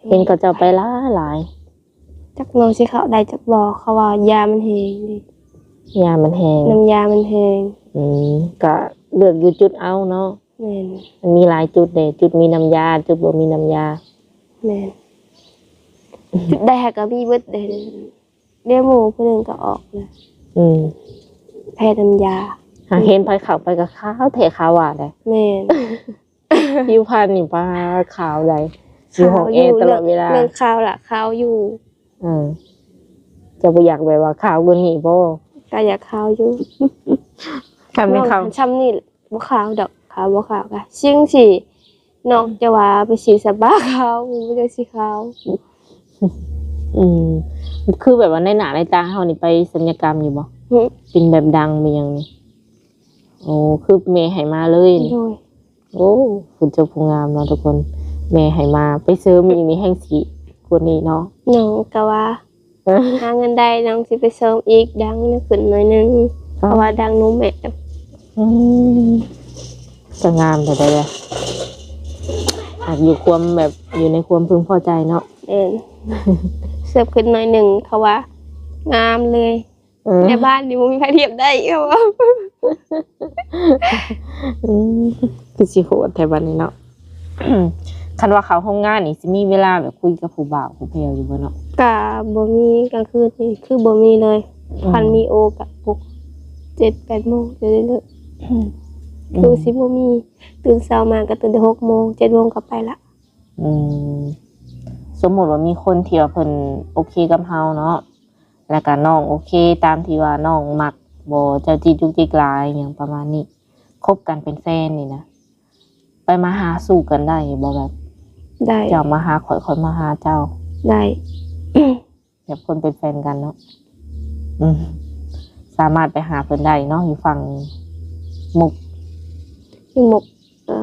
ເຫັນເຂົາເຈົ້າໄປຫຼາຍໆ. ຈັກນ້ອງຊິເຂົ້າໄດ້ຈັກບໍ່ ເຂົາວ່າຢາມັນແຮງເດ້. ຢາມັນແຮງ. ນ້ຳຢາມັນແຮງ. ອືມ ກະເລືອກຢູ່ຈຸດເອົາເນາະ. ແມ່ນ. ມັນມີຫຼາຍຈຸດເດ້ ຈຸດມີນ້ຳຢາ ຈຸດບໍ່ມີນ້ຳຢາ. ແມ່ນ. ຈຸດໃດຫາກະມີເບິດເດ້. ແນວໝູ່ຜູ້ໜຶ່ງກໍອອກນະ. ອືມ ແພ້ນ້ຳຢາ. ຫາເຫັນໃຜເຂົ້າໄປກໍຂາວແທ້ຂາວວ່າໄດ໋. ແມ່ນ. ຜິວພັນນີ້ປາຂາວໃດ໋ ຢູ່ຫ້ອງແອຕະຫຼອດເວລາ. ເລື່ອງຂາວລະຂາວຢູ່. ເອີ ຈະບໍ່ຢາກແບບວ່າຂາວກວ່ານີ້ບໍ່? ກໍຢາກຂາວຢູ່. ຄັນແມ່ນຂາວ ນ້ອງຄັນຊ່ຳນີ້ບໍ່ຂາວດອກ, ຂາວບໍ່ຂາວກະຊິງຊິ ນອກຈາກວ່າໄປສີສະປາຂາວ ມັນຈັ່ງຊິຂາວ. ອືມ ຄືແບບວ່າໃນໜ້າໃນຕາເຮົານີ້ໄປສັນຍະກຳຢູ່ບໍ່? ຫຶ? ເປັນແບບດັງເປັນຫຍັງນີ້? ໂອ້ ຄືແມ່ໃຫ້ມາເລີຍນີ້. ໂດຍ. ໂອ້ ຜູ້ຈົບຜູ້ງາມເນາະທຸກຄົນ, ແມ່ໃຫ້ມາ. ໄປເສີມອີກນີ້ແຮ່ງຊິກວ່ານີ້ເນາະ. ນ້ອງກະວ່າ ເອີ ຫາເງິນໄດ້ ນ້ອງຊິໄປເສີມອີກ ດັງຂຶ້ນໜ້ອຍໜຶ່ງ. ອໍ ເພາະວ່າດັງນົມແມ່. ອືມ ກະງາມແທ້ໆ ອາດຢູ່ຄວາມແບບ ຢູ່ໃນຄວາມເພິ່ງພໍໃຈເນາະ. ແມ່ນ. ເສີມຂຶ້ນໜ້ອຍໜຶ່ງ ເຂົາວ່າງາມເລີຍ. ເອີ ແມ່ບ້ານນີ້ບໍ່ມີໃຜທຽບໄດ້ ເຂົາວ່າ. ອືມ ຄືຊິໂຫດແທ້ບັດນີ້ເນາະ. ຄັນວ່າເຂົ້າໂຮງງານນີ້ ຊິມີເວລາແບບຄຸຍກັບຜູ້ບ່າວຜູ້ແພ້ວຢູ່ບໍ່ເນາະ? ກະບໍ່ມີ, ກາງຄືນນີ້ຄືບໍ່ມີເລີຍ. ອືມ ຄັນມີໂອກະປຸກເຈັດແປດໂມງຈະໄດ້ເລີກ. ອືມ ຄືຊິບໍ່ມີ, ຕື່ນເຊົ້າມາກະຕື່ນແຕ່ຫົກໂມງ ເຈັດໂມງກະໄປລະ. ອືມ ສົມມຸດວ່າມີຄົນທີ່ວ່າເພິ່ນໂອເຄກັບເຮົາເນາະ ແລ້ວກະນ້ອງໂອເຄຕາມທີ່ວ່ານ້ອງມັກບໍ່ ເຈົ້າຈິກຈຸກຈິກຫຼາຍຫຍັງປະມານນີ້ ຄົບກັນເປັນແຟນນີ້ນະ ໄປມາຫາສູ່ກັນໄດ້ບໍ່? ແບບ ໄດ້ ເຈົ້າມາຫາຂ້ອຍ ຂ້ອຍມາຫາເຈົ້າ. ໄດ້. ແບບຄົນເປັນແຟນກັນເນາະ. ອືມ ສາມາດໄປຫາເພິ່ນໄດ້ເນາະ ຢູ່ຝັ່ງມຸກ. ຢູ່ມຸກ ເອີ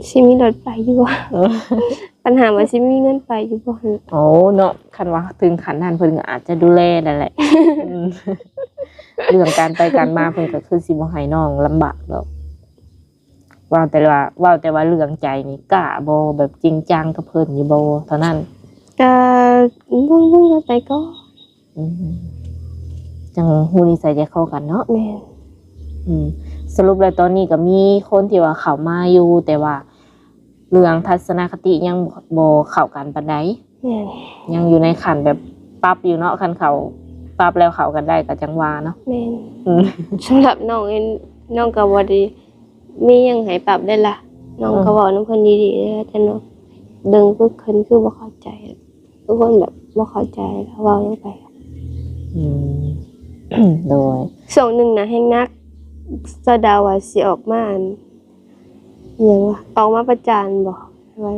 ຊິມີລົດໄປຢູ່ບໍ່? ເອີ ບັນຫາວ່າຊິມີເງິນໄປຢູ່ບໍ່ຫັ້ນ. ໂອ້ ເນາະ ຄັນວ່າເຖິງຂັ້ນນັ້ນເພິ່ນກໍອາດຈະດູແລນັ້ນແຫຼະ. ອືມ ເລື່ອງການໄປການມາເພິ່ນກໍຄືຊິບໍ່ໃຫ້ນ້ອງລຳບາກດອກ. ເວົ້າແຕ່ວ່າ ເວົ້າແຕ່ວ່າເລື່ອງໃຈນີ້ ກ້າບໍ່ ແບບຈິງຈັງກັບເພິ່ນຢູ່ບໍ່ ເທົ່ານັ້ນ? ກໍເບິ່ງໆກັນໄປກ່ອນ. ອືມ ຈັ່ງຮູ້ນິໄສໃຈຄໍກັນເນາະ. ແມ່ນ. ອືມ ສະຫຼຸບແລ້ວຕອນນີ້ກໍມີຄົນທີ່ວ່າເຂົ້າມາຢູ່ ແຕ່ວ່າເລື່ອງທັດສະນະຄະຕິຍັງບໍ່ເຂົ້າກັນປານໃດ. ແມ່ນ. ຍັງຢູ່ໃນຂັ້ນແບບປັບຢູ່ເນາະ, ຄັນເຂົ້າ ປັບແລ້ວເຂົ້າກັນໄດ້ກໍຈັ່ງວ່າເນາະ. ແມ່ນ. ອືມ ສຳລັບນ້ອງເອງ ນ້ອງກໍບໍ່ໄດ້ມີຫຍັງໃຫ້ປັບໄດ້ລະ, ນ້ອງ ອືມ ກໍເວົ້ານຳເພິ່ນດີໆເດ້ ແຕ່ນ້ອງເບິ່ງຄືເພິ່ນຄືບໍ່ເຂົ້າໃຈ, ຄືຄົນແບບບໍ່ເຂົ້າໃຈ ເວົ້າຫຍັງໄປ. ອືມ ໂດຍ. ຊ່ວງໜຶ່ງນະແຮງໜັກ, ສາວດາວວ່າຊິອອກມາ ອັນ ອີຫຍັງວະ ອອກມາປະຈານບໍ ວ່າ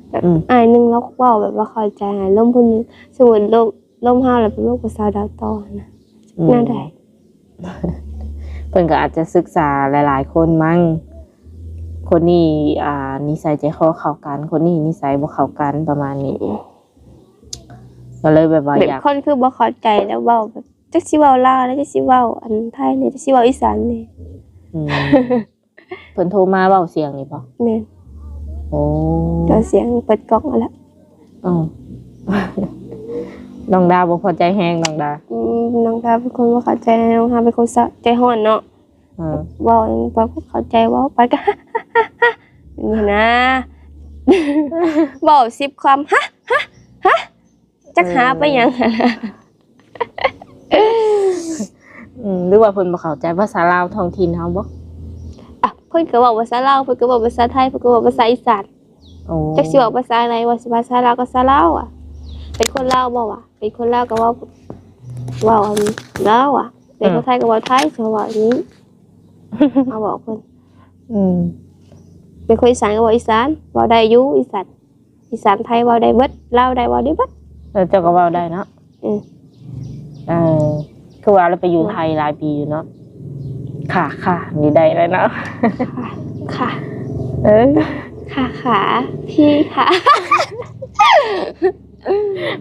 ແບບ ອືມ ອ້າຍໜຶ່ງລາວເວົ້າແບບວ່າເຂົ້າໃຈ ໃຫ້ລົມເພິ່ນ ສົມມຸດລົມ ລົມເຮົາແລ້ວໄປເວົ້າກັບສາວດາວຕໍ່ຫັ້ນນະ ອືມ ແນວໃດ? ເພິ່ນກໍອາດຈະສຶກສາຫຼາຍໆຄົນມັ້ງ, ຄົນນີ້ ອ່າ ນິໄສໃຈຄໍເຂົ້າກັນ, ຄົນນີ້ນິໄສບໍ່ເຂົ້າກັນ ປະມານນີ້. ກໍເລີຍແບບວ່າ ແບບຢາກ ຄົນຄືບໍ່ເຂົ້າໃຈ ແລ້ວເວົ້າແບບ ຈັກຊິເວົ້າລາວແດ່ ຈັກຊິເວົ້າອັນໄທແດ່ ຈັກຊິເວົ້າອີສານແດ່. ອືມ ເພິ່ນໂທມາເວົ້າສຽງນີ້ບໍ? ແມ່ນ. ໂອ້ ກໍສຽງເປີດກ້ອງຫັ້ນແຫຼະ. ອໍ ນ້ອງດາບໍ່ພໍໃຈແຮງ ນ້ອງດາ. ອືມ ນ້ອງດາເປັນຄົນບໍ່ເຂົ້າໃຈ, ນ້ອງດາເປັນຄົນໃຈຮ້ອນເນາະ. ເອີ ເວົ້າຫຍັງບໍ່ເຂົ້າໃຈ ເວົ້າໄປກໍ ນີ້ນະ ເວົ້າສິບຄຳ ຮະ ຮະ ຮະ ຈັກຫາໄປຫຍັງ. ເອີ ອືມ ຫຼືວ່າເພິ່ນບໍ່ເຂົ້າໃຈພາສາລາວທ້ອງຖິ່ນເຮົາບໍ? ອ່ະ ເພິ່ນກໍເວົ້າພາສາລາວ, ເພິ່ນກໍເວົ້າພາສາໄທ, ເພິ່ນກໍເວົ້າພາສາອີສານ. ໂອ້ ຈັກຊິເວົ້າພາສາໃດ, ວ່າຊິພາສາລາວກໍພາສາລາວອະ. ເປັນຄົນລາວບໍ່ວະ? ເປັນຄົນລາວກໍເວົ້າ ເວົ້າອັນລາວອະ. ເປັນ ອືມ ຄົນໄທກໍເວົ້າໄທ, ເຂົາເວົ້າອັນນີ້ ເຮົາບອກເພິ່ນ. ອືມ ເປັນຄົນອີສານກໍເວົ້າອີສານ, ເວົ້າໄດ້ຢູ່ອີສານ. ອີສານໄທເວົ້າໄດ້ເບິດ, ລາວໄດ້ເວົ້າໄດ້ເບິດ. ເອີ ເຈົ້າກໍເວົ້າໄດ້ເນາະ. ອືມ ເອີ ຄືວ່າລາວໄປຢູ່ ເນາະ ໄທຫຼາຍປີຢູ່ເນາະ. ຄ່ະ ຄ່ະ ນີ້ໄດ້ແລ້ວເນາະ. ຄ່ະ ຄ່ະ ເອີ ຄ່ະ ຄ່ະ ພີ່ຄ່ະ.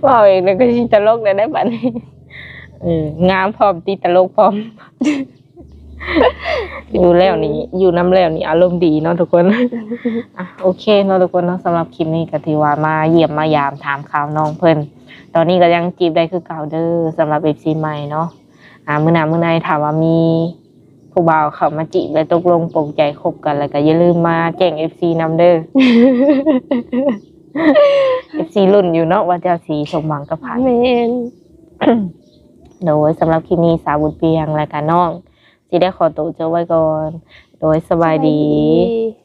ເວົ້າເອງແລ້ວກໍຊິຕະຫຼົກແລ້ວໄດ໋ບັດນີ້. ເອີ ງາມພ້ອມ ຕິດຕະຫຼົກພ້ອມ. ຢູ່ແລ້ວນີ້ ຢູ່ນຳແລ້ວນີ້ອາລົມດີເນາະທຸກຄົນ. ອ່ະ ໂອເຄເນາະທຸກຄົນເນາະ, ສຳລັບຄລິບນີ້ກໍຖືວ່າມາຢ້ຽມມາຢາມຖາມຂ່າວນ້ອງເພິ່ນ. ຕອນນີ້ກໍຍັງຈີບໄດ້ຄືເກົ່າເດີ ສຳລັບເອັຟຊີໃໝ່ເນາະ. ອ່າ ມື້ໜ້າມື້ໃນຖ້າວ່າມີຜູ້ບ່າວເຂົ້າມາຈີບ ແລະ ຕົກລົງປົງໃຈຄົບກັນ ແລ້ວກໍຢ່າລືມມາແຈ້ງເອັຟຊີນຳເດີ. ເອັຟຊີລຸ້ນຢູ່ເນາະວ່າເຈົ້າຊິສົມຫວັງກັບໃຜ. ແມ່ນ. ໂດຍ ສຳລັບຄລິບນີ້ ສາວບຸນພຽງ ແລະກະນ້ອງ ຊິໄດ້ຂໍໂຕຈົບໄວ້ກ່ອນ. ໂດຍ ສະບາຍດີ. ສະບາຍດີ.